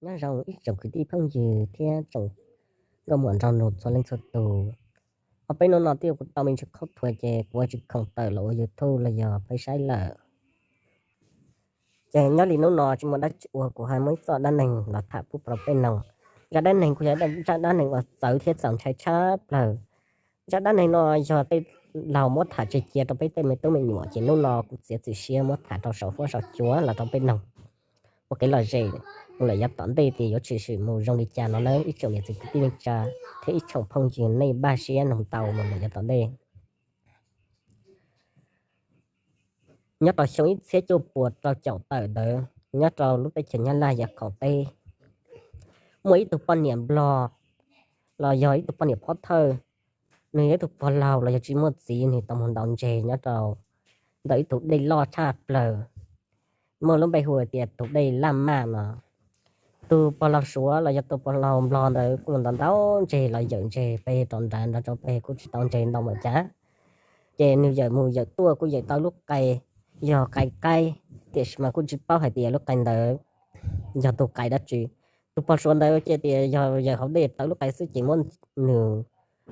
Nyob zoo ib tsoom kwv tij phooj ywg thiab tsoom nkauj muam nraug nus txhua leej txhua tus. Ob peb hnub no twb yog kuv tau me ntsis qhaub thuas ces kuv ua tsis khoom tawm los ua YouTube los yog peb saib lawm. Ces nyob li hnub no tsis muaj dab tsi ua kuv ho muab ib zaj dab neeg los tham pub rau peb mloog. Zaj dab neeg kuj yog zaj dab neeg uas txawv thiab txaus ntshai tshaj plaws. Zaj dab neeg no yog tej laus muab tham tseg cia rau peb tej me tub me nyuam ces hnub no kuv txiav txim siab muab tham rau saum huab saum cua los rau peb mloog ua kev lom zem mus lawm yav tom ntej tias yuav tshwm sim mus zoo li cas no nawb ib tsoom niam txiv kwv tij neej tsa thiab ib tsoom phooj ywg nej npaj siab mloog tau mus lawm yav tom ntej. Nyob rau xyoo ib txhiab cuaj puas rau caum tawm ntawd nyob rau lub teb chaws Nyab Laj yav qaum teb, muaj ib tug poj niam nplog los yog ib tug poj niam pov thawj, nws yog ib tug pog laug los yog tsis muaj txiv, nws tau mus ntaus ntseg nyob rau ntawm ib tug dej loj tshaj plaws, muaj lub npe hu tias tus dej Laj Maj no. Tus pog laug Suav los yog tus pog laug nplog ntawd kuj mus ntaus ntaus ntseg los yawm ntseg pes rau nrad nrad rau pes kuj tsis tau ntseg ntau npaum cas. Ces nws yawm mus yawm tuaj kuj yawm tau lub qe, yog qe qaib, tiam sis mas kuj tsis paub hais tias lub qe ntawd yog tus qe dab tsi. Tus pog Suav ntawd ces tias yog yawm hauv dej tau lub qe xwb ces muab nws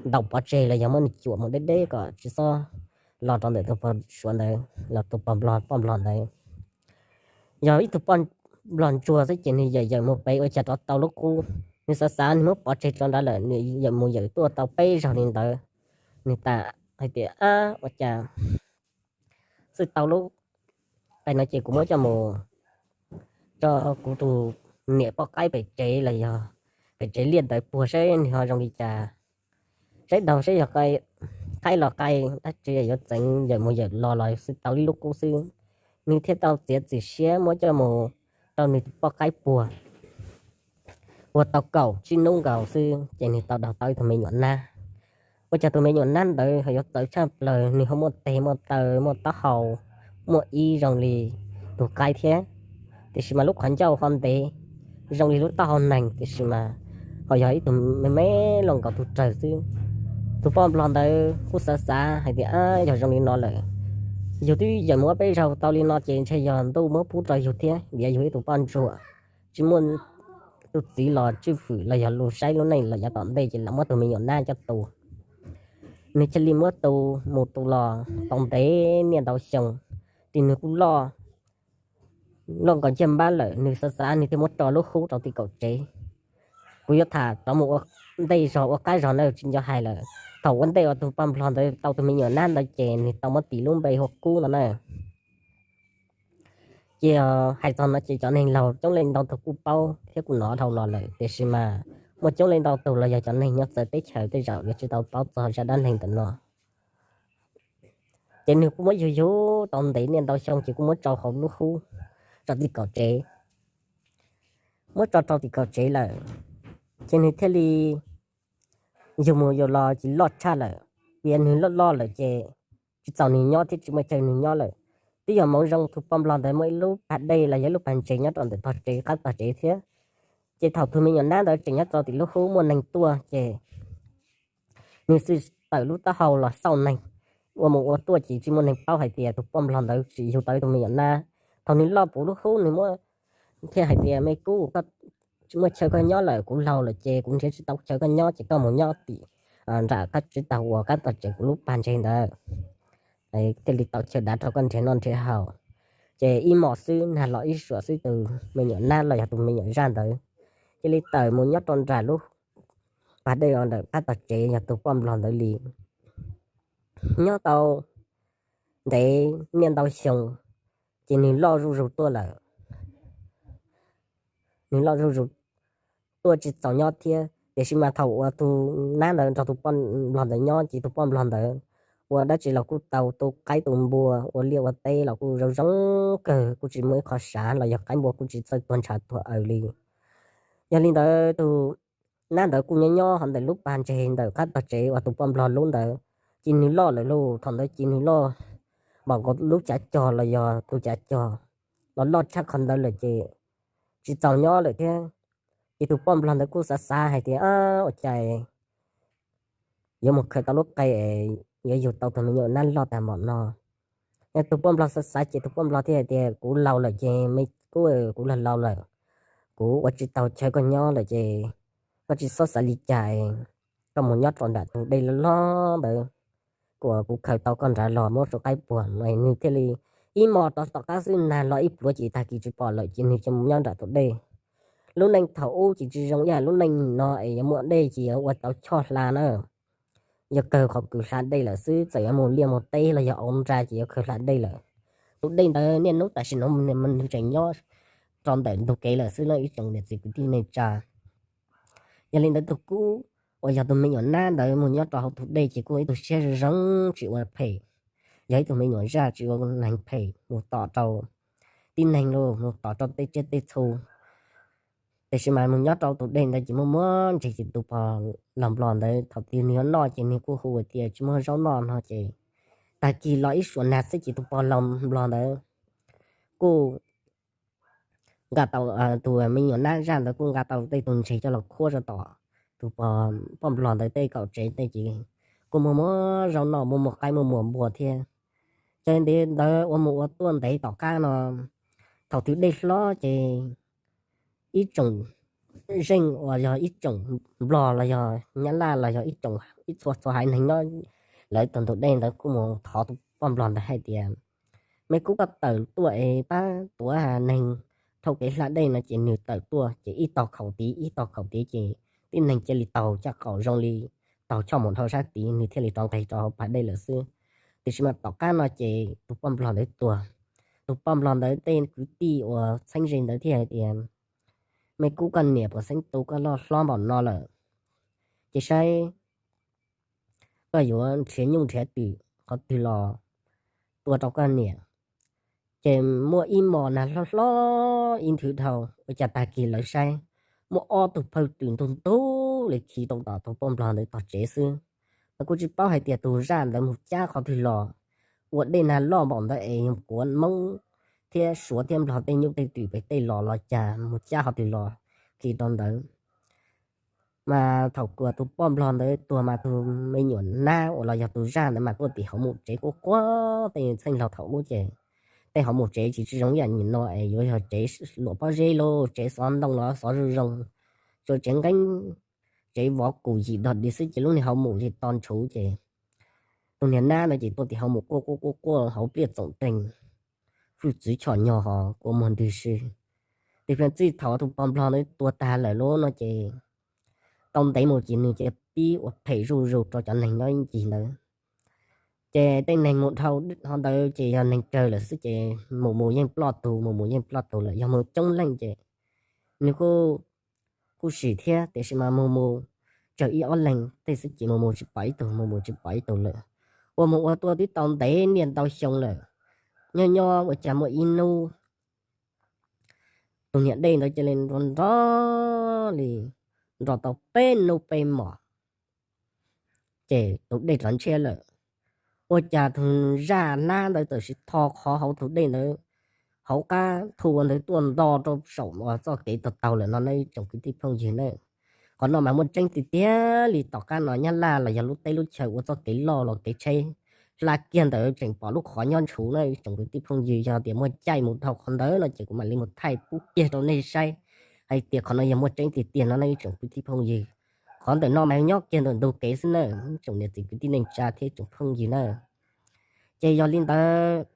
ntaus pov tseg los yog muab nws cuam mus deb deb kom tsis txhob los rau ntawm tus pog Suav ntawd los tus pog nplog poj nplog ntawd. Yog ib tug poj nplog ntsuag xwb ces nws yawm yawm mus pem ua cas rov tau lub qub, nws xav xav nws muab pov tseg rau nrad lawm, nws yawm mus yawm tuaj tau peb zaug li ntawd, nws tas hais tias ab ua cas xwb tau lub qe no ces kuv muab coj mus rau kuv tus niam poj qaib pem tsev los yog pem tsev liaj ntawd puag saib nws ho zoo li cas, saib daug saib yog qaib los qaib dab tsi yuav txeev yawm mus yawm los los xwb tau ib lub qub xwb. Nws thiaj tau txiav txim siab muab coj mus rau nws tus poj qaib puag, puag tau kaum tsib hnub nkaus xwb ces nws tau daug tau ib tug me nyuam nab. Ua cas tus me nyuam nab ntawd ho yuav txawv tshaj plaws, nws ho muaj tes muaj taw muaj taub hau muaj ib zoo li tus qaib thiab, tiam sis mas lub qhov ncauj ho ntev zoo li lub taub hau neeg, tiam sis mas ho yog ib tug me me los nkaus tus rawg xwb. Tus poj nplog ntawd kuj xav xav hais tias ab yog zoo li no lawm, yus twb yawm mus ua peb zaug tau li no ces ntshe yog ntuj muab pub rau yus thiab vim yog yus ib tug poj ntsuam tsis muaj tus txiv los tswj hwm los yog lus saib lub neej los yav tom ntej ces lam muab tus me nyuam nab coj tu. Nws cia li muab tu mus tu los tau ntev niaj ntau xyoo, ces nws kuj loj, loj nkaus ciaj npab lawm, nws xav xav nws thiaj muab tso lub hub rau tim kaum tsev. Kuv yuav tham rov mus ua ntej zog ua qab zog na tsis nco hais lawm. Thaum ua ntej uas tus poj nplog ntawd tau tus me nyuam nab ntawd ces nws tau muab tis lub npe hu Kub no na. Ces hais txog no ces cov neeg laus coob leej ntau tus kuj paub thiab kuj hnov dhau los lawm, tiam sis mas muaj coob leej ntau tus los yog cov neeg nyob txawv teb chaws tej zaum yuav tsis tau paub txog zaj dab neeg ntawm no. Ces nws kuj muab yug yug tau ntev niaj ntau xyoo ces kuj muab tso hauv lub hub rau tim kaum tsev. Muab tso rau tim kaum tsev lawm, ces nws thiaj li yug mus yug los ces loj tshaj lawm. Vim nws loj loj lawm ces tsis txaus nws nyob thiab tsis muaj chaw nws nyob lawm. Twb yog hmoov zoo tus poj nplog ntawd muaj ib lub pas dej los yog ib lub pas ntses nyob rau ntawm tog tsev qab tog tsev thiab, ces thaum tus me nyuam nab ntawd tseem nyob rau tim lub hub muaj neeg tuaj ces nws xwb tawm lub taub hau los xauj neeg, ua mus ua tuaj ces tsis muaj neeg paub hais tias tus poj nplog ntawd tsis yug tau tus me nyuam nab. Thaum nws loj puv lub hub nws muab thiaj hais tias, Me Kub, koj tsis muaj chaw koj nyob lawm, kuv laug lawm ces kuv nrhiav tsis tau chaw koj nyob ces koj mus nyob tim nram qab tsib taug uas qab tog tsev kuv lub pas ntses ntawd, thiaj li tau chaw dav rau koj nrhiav noj nrhiav haus. Ces ib hmos xwb nag los ib suam xwb tus me nyuam nab los yog tus me nyuam zaj ntawd cia li tawm mus nyob rau nram lub pas dej ntawm qab tog tsev yog tus poj nplog ntawd li. Nyob tau ntev niaj ntau xyoo ces nws loj zuj zus tuaj lawm. Nws loj zuj zus tuaj tsis txaus nyob thiab, tiam sis mas thaum uas tus nab ntawd nrog tus poj nplog ntawd nyob ces tus poj nplog ntawd ua dab tsi los kuj tau, tu qaib tu npua ua liaj ua teb los kuj zoo zoo kawg, kuj tsis muaj ib qho sav los yog qaib npua kuj tsis txawj tuag ntshav tuag aws li. Yog li ntawd tus nab ntawd kuj nyob nyob hauv ntawm lub pas ntses ntawm qab tog tsev uas tus poj nplog lub ntawd, ces nws loj lawm lauj. Thaum ntawd ces nws loj npaum nkaus lub cav cog los yog tus cav cog los loj tshaj qhov ntawd lawm ces tsis txaus nyob lawm thiab. Ces tus poj nplog ntawd kuj xav xav hais tias, Ua cas yuav mus khaws tau lub qe yuav yug tau tus me nyuam nab loj tag npaum no? Yog tus poj nplog xav xav ces tus poj nplog thiaj hais tias, Kuv laus lawm ces Me Kub, kuv laus laus lawm, kuv ua tsis tau chaw koj nyob lawm ces koj tsis txhob xav li cas, koj mus nyob rau nram tus dej loj loj ntawd, kuv khaws tau koj nrad los muab rau qaib puag no. Nws thiaj li ib hmos rov tom qab xwb, nag los ib pluav ces tag kis tsis pom lawm ces nws cia mus nyob nram tus dej. Lub neej thaum ub ces tsis zoo ib yam lub neej no es yuav muaj dej ces yuav ua tau choj hla na. Yog kawg qhov kws hla dej lawm xwb, txawm yuav mus liaj mus teb los yog ua nra ces yuav kawg hla dej lawm. Tus dej ntawd niaj hnub tam sim no nws tseem nyob rau ntawm ntug kev lawm xwb no ib tsoom niam txiv kwv tij neej tsa. Yog li ntawd tus kub uas yog tus me nyuam nab ntawd mus nyob rau hauv tus dej ces kuj ib tug siab zoo zoo tsis ua phem, yog ib tug me nyuam zaj tsis ua neeg phem mus tom rau tib neeg los mus tom rau tej tsiaj tej txhu. Tiam sis mas mus nyob rau tus dej ntawd ces muaj muaj ntsis ces tus pog laus nplog ntawd thaum twg nws yuav noj ces nws kuj hu tias tsis muaj zaub noj no ces tag kis los ib suam nag xwb ces tus pog laus nplog ntawd kuj nqa tau, tus me nyuam nab zaj ntawd kuj nqa tau tej tus ntses coj los khuab rau tom tus poj nplog ntawd tej kaum tsev tej ces kuj muaj muaj zaub noj, muaj muaj qaib muaj muaj npua thiab. Ces ntev ntawd ua mus ua tuaj ntev tom qab no, thaum twg dej hlob ces ib tsoom zeej uas yog ib tsoom nplog los yog nyab laj los yog ib txhua txhua haiv neeg nyob lawv tog ntug dej ntawd kuj mus thov tus poj nplog ntawd hais tias, me kub koj tawm tuaj es pab tuav neeg dhau kev hla dej no ces nws tawm tuaj ces ib tog khaum tid ib tog khaum tid ces tib neeg cia li taug caj qaum zoo li taug choj mus dhau sab tid, nws thiaj li rov nqes rau hauv pas dej lawm xwb. Tiam sis mas tom qab no ces tus poj nplog ntawd tuag. Tus poj nplog ntawd tej kwv tij uas txheeb ze ntawd thiaj hais tias, me kub koj niam puas xeeb tu koj loj hlob npaum no lawm, ces saib koj yuav nrhiav nyuj nrhiav twm qhov twg los tua rau koj niam. Ces muaj ib hmos nag hlob hlob ib nthwv dhau, ua cas tag kis lawv saib muaj ob tug phawj twm ntug ntug li khi rau tom tus poj nplog ntawd tog tsev xwb. Lawv kuj tsis paub hais tias tus zaj ntawd mus cab qhov twg los, ua dej nag loj npaum ntawd es kuav Hmoob thiab Suav thiab Nplog tej nyuj tej twm pem tej los los cas mus cab qhov twg los khi rau ntawd. Mas thaum uas tus poj nplog ntawd tuag mas tus me nyuam nab uas los yog tus zaj ntawd mas tuaj tim hauv mus tsev quaj quaj. Tej txheej laug thaum ub ces tej hauv mus tsev tsis tsis zoo ib yam nim no es yuav yog tsev luam pob zeb los tsev xov ntoo los xov zoo zoo, tsuas tsev nqeeb tsev vov kus yim dog dig xwb ces lub niag hauv mus ces to ntshuv ces tus niag nab ntawd ces tuaj tim hauv mus quaj quaj quaj quaj hauv pliaj txoom reeg, hwj txwv choj nyog ho kua muag ntws si. Tes pheej txij thaum tus poj nplog ntawd tuag tag lawm lauj no ces tau ntev mus ces nws cia li pib ua phem zuj zus rau cov neeg nyob ib ncig ntawd. Ces tej neeg mus dhau qhov ntawd ces yog neeg kawg lawm xwb ces mus mus yeej ploj tug, mus mus yeej ploj tug lawm. Yog mus coob leej ces nws kuj, kuj sim thiab, tiam sis mas mus mus tsawg ib ob leeg tej xwb ces mus mus tsis pom ib tug, mus mus tsis pom ib tug lawm. Ua mus ua tuaj twb tau ntev niaj ntau xyoo lawm. Nyob nyob ua cas muaj ib hnub tus niam dej ntawd cia li nrov nrov li, nrov tau peb hnub peb hmos ces tus dej rov ntshiab lawm. Ua cas tus zaj nab ntawd txawm sim tho qhov hauv tus dej ntawd, hauv qab thu ua ntawd tuaj nto rau saum uas txoj kev taug taug lawm no na ib tsoom kwv tij phooj ywg na. Qhov no mas muaj tseeb tiag tiag li, tom qab no Nyab Laj los yog lub teb lub chaw ua txoj kev loj los kev tsheb hla kiag ntawd tseem pom lub qhov nyob ntshuv na ib tsoom kwv tij phooj ywg. Yog tias muaj caij mus dhau qhov ntawd no ces kuv mam li mus thaij pub kiag rau nej saib hais tias qhov no yog muaj tseeb tiag tiag no na ib tsoom kwv tij phooj ywg. Qhov ntawm no mas nyob kiag ntawm ntug kev xwb na ib tsoom niam txiv kwv tij neej tsa thiab ib tsoom phooj ywg na. Ces yog li ntawd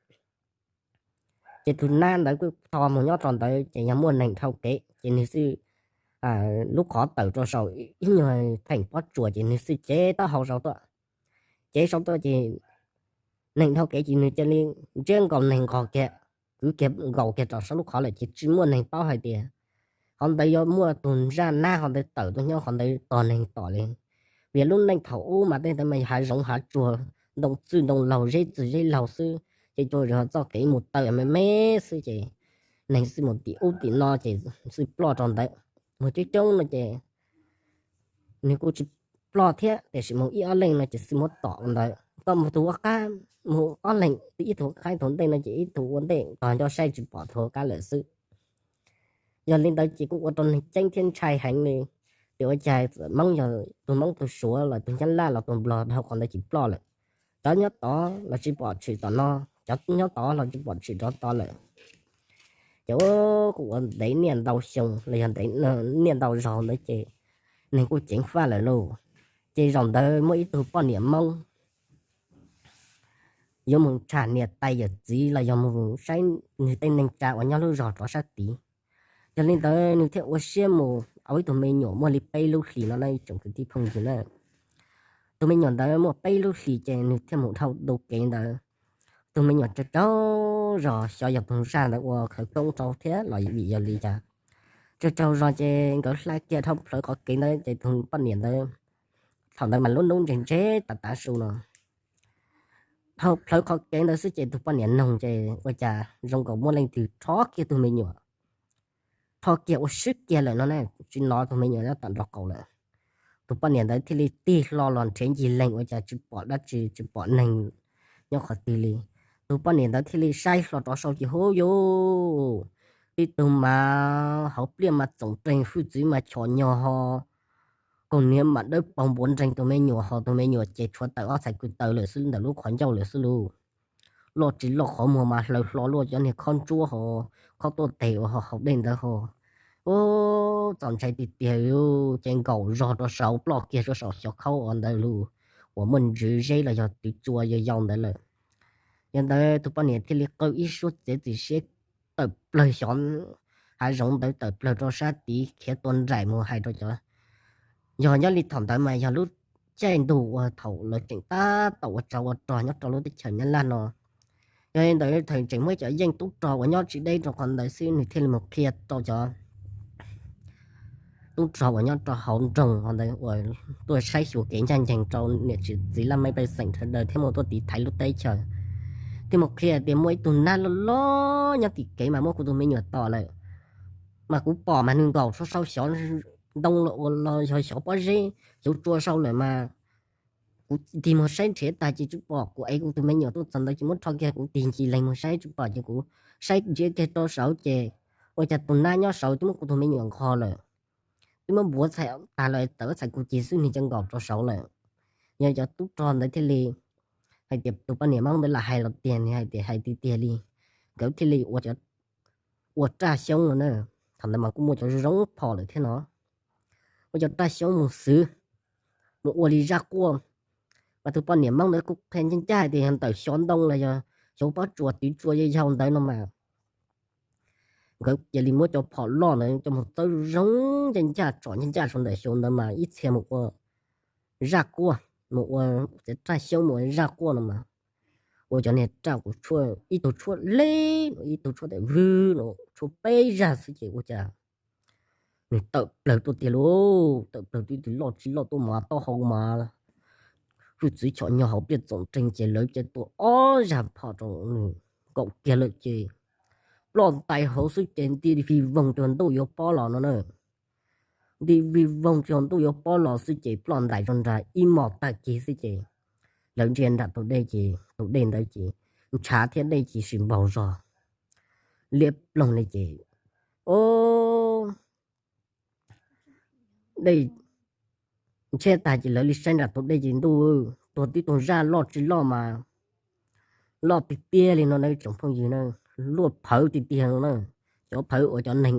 ces tus nab ntawd kuj tho mus nyob rau ntawd ces yog muaj neeg dhau kev ces nws xwb, lub qhov tawm rau saum ib nyuag theem pob tsuas ces nws xwb cev taub hau saud tuaj. Cev saud tuaj ces neeg dhau kev ces nws cia li ntsiab nkaus neeg nqos kiag, kwv kiag nkaus kiag rau saum lub qhov lawm ces tsis muaj neeg paub hais tias qhov ntawd yuav muaj tus zaj nab qhov ntawd tawm tuaj nyob qhov ntawd tos neeg tom li. Vim lub neej thaum ub mas tej ntawd mas yog hav zoov hav tsuag, ntoo txwj ntoo laug, zeb txwj zeb laug xwb ces tsuas yog txoj kev mus taw me me xwb ces neeg xwb mus tim ub tim no ces xwb ploj rau ntawd. Mus coob coob no ces nws kuj tsis ploj thiab, tiam sis mus ib ob leeg no ces xwb muab tom ntawd. Koj mus tus ua qab, mus ob leeg, ib tug ua qab tus ntej no ces ib tug ua ntej, tos nco saib tsis pom tus ua qab lawm xwb. Yog li ntawd ces kuj ua rau neeg ceeb thiab ntshai heev li. Ces ua cas txawm Hmoob, yog tus Hmoob tus Suav los tus Nyab Laj los tus Nplog dhau qhov ntawd ces ploj lawm. Cov nyob tod los tsis pom tshwm tom no, cov nyob tod los tsis pom tshwm rov tod lawm. Ces kuj ua ntev niaj ntau xyoo los yog ntev niaj ntau zaus ntawd ces neeg kuj ceev faj lawm lauj. Ces zaum ntawd muaj ib tug poj niam Hmoob yuav mus tsham niam tais yawm txiv los yog mus saib nws tej neej tsa uas nyob lub zos rov sab tid. Yog li ntawd nws thiaj ua siab mus ua ib tug me nyuam muaj li peb lub hlis no na ib tsoom kwv tij phooj ywg na. Tus me nyuam ntawd muaj peb lub hlis ces nws thiaj mus dhau tus kev ntawd. Tus me nyuam tsaug tsaug zog, xyov yog tus zaj ntawd ua khawv koob rau thiab los vim yog li cas. Tsaug tsaug zog ces nkawd hla kiag dhau plawv qhov kev ntawd ces tus poj niam ntawd, thaum ntawd mas lub hnub ntseg ntseg tav tav su no. Dhau plawv qhov kev ntawd xwb ces tus poj niam noog ces ua cas zoo nkaus muaj leej twg rho kiag tus me nyuam, rho kiag ua swb kiag lawm no ne, tsis hnov tus me nyuam nyob tom nraub qaum lawm. Tus poj niam ntawd thiaj li tig hlo los nrhiav ncig leeg ua cas tsis pom dab tsi, tsis pom neeg nyob qhov twg li. Tus poj niam ntawd thiaj li saib hlo rov saud ces hu yuj, tib tug mas hauv pliaj mas txoom reeg, hwj txwv mas chom nyog ho, kaus hniav mas dawb paug npuav nreeg tus me nyuam ho, tus me nyuam ces tshuav tawm ob txhais ko taw lawm xwb ntawm lub qhov ncauj lawm xwb lauj. Loj tsis loj, qhov muag mas hlaws hlo luaj cov niag khob ntsuab ho, khob tuaj tes uas ho haus dej ntawd ho. Ub, txaus ntshai tiag tiag, ces nkaum zog rau saud ploj kiag rau saum xyov khaub uas ntawd lug, uas muaj ntswv zeb los yog twv tsua yau yau ntawd lawm. Yog ntawd tus poj niam thiaj li qw ib suab txiav txim siab tawm plawg xyov hav zoov ntawd, tawm plawg rau sab tid khiav tua nraim mus hais rau cov, yog nyob li thaum ntawd mas yog lub caij ntuj uas thaum lawv tseem tab tom ua tsov ua rog nyob rau lub teb chaws Nyab Laj no. Yog li ntawd thaum tseem muaj cov yeej tub rog uas nyob tsis deb rau qhov ntawd xwb nws thiaj li mus qhia rau cov tub rog uas nyob rau hauv nroog ho ntawd uas tuaj saib xyuas kev ncaj ncees rau niam txiv laj mej pej xeem sawv daws thiab mus tuaj tiv thaiv lub teb chaws, thiaj mus qhia tias muaj ib tug nab loj loj nyob tim kev mas muab kuv tus me nyuam tom lawm. Mas kuv pom mas nws nkaum rau saud xyov ntoo los yog xyov pob zeb xyov tsua saud lawm mas kuv tig mus saib nrhiav tag ces tsis pom. Kuv ev kuv tus me nyuam tuaj txog ntawd ces muab rho kiag, kuv tig ncig leeg mus saib tsis pom ces kuv saib nrhiav kiag rau saud ces ua cas tus nab nyob saud twb muab kuv tus me nyuam nqho lawm, twb muab npuav txhais tag lawm, tawm txhais kuv ceg xwb nws cia nkaum rau saud lawm. Yog cov tub rog ntawd thiaj li hais tias tus poj niam Hmoob ntawd lam hais los tiag, nws hais tias hais tiag tiag li. Nkawd thiaj li ua ua raj xyoob no na. Thaum ntawd mas kuj muaj cov zoo phom lawm thiab no, ua cov raj xyoob mus xwb, mus ua li zaj quaj. Mas tus poj niam Hmoob ntawd kuj qhia ncaj ncaj hais tias yog ntawm xyov ntoo los yog xyov pob tsuas twv tsua yau yau ntawd no mas nkawd cia li muab cov phom loj ntawd coj mus txawb zoo ncaj ncaj tsom ncaj ncaj saum ntawm xyov ntawd mas ib txhia mus ua zaj quaj, mus ua raj xyoob mus ua zaj quaj no mas ua cov niag raj kuv tshuaj, ib tug tshuaj leb no, ib tug tshuaj tam vwg no, tshuaj peb zaj xwb ces ua cas nws tawm plawg tuaj tiag lauj, tawm plawg tib tug loj tsis loj tuaj mas taub hau mas hwj txwv chom nyog hauv pliaj txoom reeg ces lawv cia tua ob zaj phom rau nws nkaum kiag lawm ces ploj ntais hauv xwb ces nti vig voog rau ntuj yuav pob los no na. Nti vig voog rau ntuj yuav pob los xwb ces ploj ntais rau nram ib hmos tag kis xwb ces lawv ntsia nram tus dej ces tus dej ntawd ces ntshav thiab dej ces sib npaug zog liab ploog li ces, o, dej ntshiab tag ces lawv li saib nram tus dej ces ntuj, tuag tib tug zaj loj tsis loj mas loj tiag tiag li no na tsoom phooj ywg na, luaj phawv tiag tiag no na. Cov phawv uas cov neeg,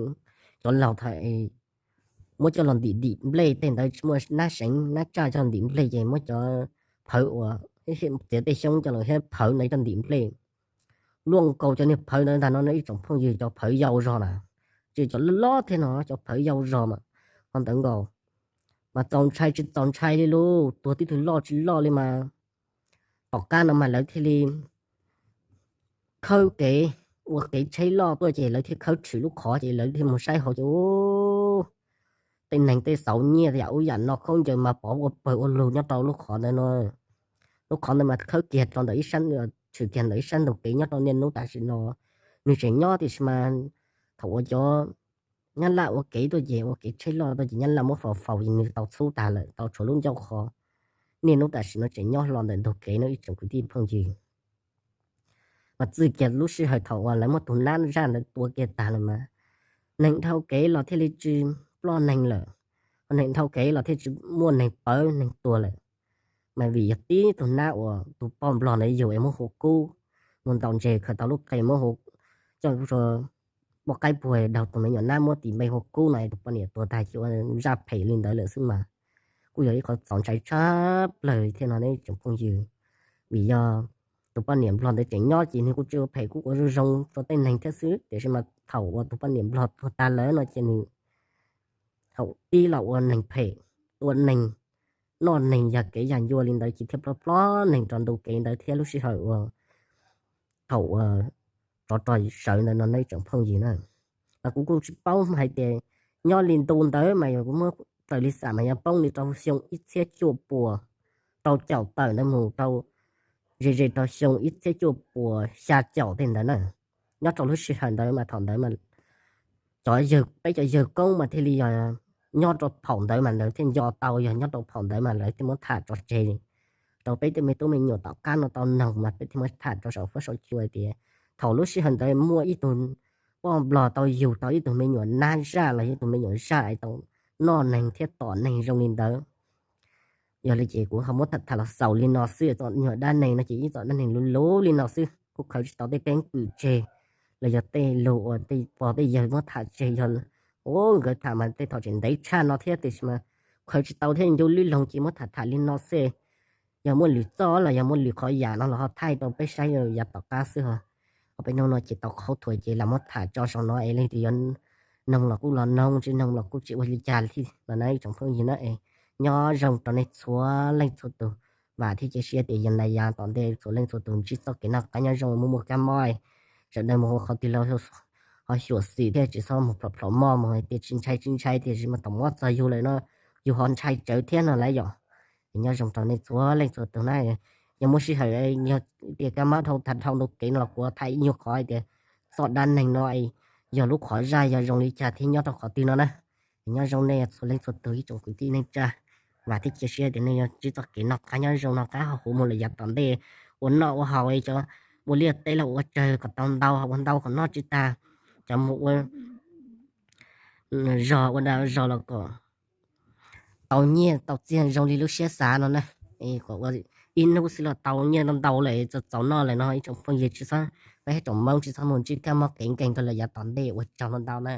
cov laus thaum muab coj los ntim ntim nplej tej ntawd tsis muaj nab seev nab tsaj coj ntim nplej ces muab cov phawv uas txiav tej xyoob coj los thiab phawv ntawd coj ntim nplej. Luaj nkaus cov niag phawv ntawd ntag no ib tsoom phooj ywg, cov phawv yau zog na, tsis cov loj loj thiab no, cov phawv yau zog mas ho ntawd nkaus. Mas txaus ntshai tsis txaus ntshai li lauj, tuag tib tug loj tsis loj li mas. Tom qab no mas lawv thiaj li khawb kev, ua kev tsheb loj tuaj ces lawv thiaj khawb tshwm lub qhov ces lawv thiaj mus saib hauv ces tej neeg tej xauv nyiaj yam ub yam no khaub ncaws mas pov ua pawg ua lug nyob rau lub qhov ntawd no. Lub qhov ntawd mas khawb kiag rau ntawm ib sab, tshwm kiag ntawm ib sab ntug kev nyob rau niaj hnub tam sim no. Nws tseem nyob tiam sis mas thaum uas cov Nyab Laj ua kev tuaj ces ua kev tsheb loj tuaj ces Nyab Laj muab faus faus ces nws tau txhub tag lawm, tau tshuav lub ncauj qhov. Niaj hnub tam sim no tseem nyob hlo ntawm ntug kev no ib tsoom kwv tij phooj ywg. Mas txij kiag lub sij hawm thaum uas lawv muab tus nab zaj ntawd tua kiag tag lawm mas neeg dhau kev los thiaj li tsis ploj neeg lawm, neeg dhau kev los thiaj tsis muaj neeg pawv neeg tuag lawm. Mas vim yog tib tug nab uas tus poj nplog ntawd yug es muab hu kub, mus ntaus ntses khaws tau lub qe muab hu coj ua poj qaib puag daug tus me nyuam nab muab tis npe hu Kub no, tus poj niam tuag tag ces ua zaj phem li ntawd lawm xwb mas kuj yog ib qhov txaus ntshai tshaj plaws thiab no ne tsoom phooj ywg. Vim yog tus poj niam nplog ntawd tseem nyob ces nws kuj tsis ua phem, kuj ua zoo zoo rau tej neeg thiab xwb, tiam sis mas thaum uas tus poj niam nplog tuag tag lawm no ces nws thaum pib los ua neeg phem, ua neeg noj neeg yag kev yag ncua li ntawd ces thiaj plob plob neeg rau ntu kev ntawd thiab lub sij hawm uas thaum uas tsov rog sawv ntawd no ne tsoom phooj ywg na. Mas kuv kuj tsis paub hais tias nyob li ntu ntawd mas yog kuv muab raws li xam mas yog poob li rau xyoo ib txhiab cuaj puas rau caum tawm ntawd mus rau ze ze rau xyoo ib txhiab cuaj puas xya caum tej ntawd na. Nyob rau lub sij hawm ntawd mas thaum ntawd mas cov yawg, peb cov yawg koob mas thiaj li yog nyob rau phaum ntawd mas lawv thiaj nco tau, yog nyob rau phaum ntawd mas lawv thiaj muab tham tso tseg rau peb tej me tub me nyuam tom qab no tau noog mas peb thiaj muab tham rau saum huab saum cua tias thaum lub sij hawm ntawd muaj ib tug poj nplog tau yug tau ib tug me nyuam nab zaj los yog ib tug me nyuam zaj es tau noj neeg thiab tom neeg zoo li ntawd. Yog li ces kuv ho muab tham tham los xaus li no xwb, txom nyuag dab neeg no ces ib txom dab neeg luv luv li no xwb, kuj khaws tsis tau tej keeb kwm tseg los yog tej lus uas tej pog tej yawg muab tham tseg. Yog nkawd tham mas tej thaum tseem ntev tshaj no thiab, tiam sis mas khaws tsis tau thiab ncu lwj loog ces muab tham tham li no xwb. Yog muaj lwm txoj los yog muaj lwm qhov yam no los ho thaij rau peb saib yav tom qab xwb ho. Ho peb hnub no ces tau qhaub thuas ces lam muab tham tso saum no es leej twg yuav noog los kuj los noog, tsis noog los kuj tsis ua li cas thiab no na ib tsoom phooj ywg na. Es nyob zoo rau nej txhua leej txhua tus, vam thiab cia siab tias yav tom ntej txhua leej txhua tus ntsib txoj kev noj qab nyob zoo, muaj muaj kab mob sawv daws mus ua qhov twg los ho xyuam xim thiab tsis txhob mus plhom plhom moj mus hais tias tsis ntshai tsis ntshai tiam sis mas thaum muab txog yug lawm no yus ho ntshai tsawv thiab no lawm yom. Es nyob zoo rau nej txhua leej txhua tus na. Yog muaj sij hawm yog tias kab mob dhau tas dhau ntau kev no los kuv thaij ib nyuag qhov hais tias txoj dab neeg no yog lub qhov zaj yog zoo li cas thiab nyob rau qhov twg no na. Es nyob zoo nej txhua leej txhua tus ib tsoom kwv tij neej tsa, vam thiab cia siab tias nej yuav ntsib txoj kev noj qab nyob zoo, noj qab haus huv mus lawm yav tom ntej, ua noj ua haus cov ua liaj teb los ua tsawg kom tau ntau, ua ntau kom noj tsis tag, cov mus ua zog ua dag zog los kom tau nyiaj tau txiag zoo li lub siab xav no na. Kom ua ib hnub xwb los tau nyiaj ntau ntau lawm txaus txaus noj lawm no ib tsoom phooj ywg tsis txhob, peb tsoom Hmoob tsis txhob mus ntsib kab mob kev nkeeg rau lawm yav tom ntej, ua tsaug ntau ntau na.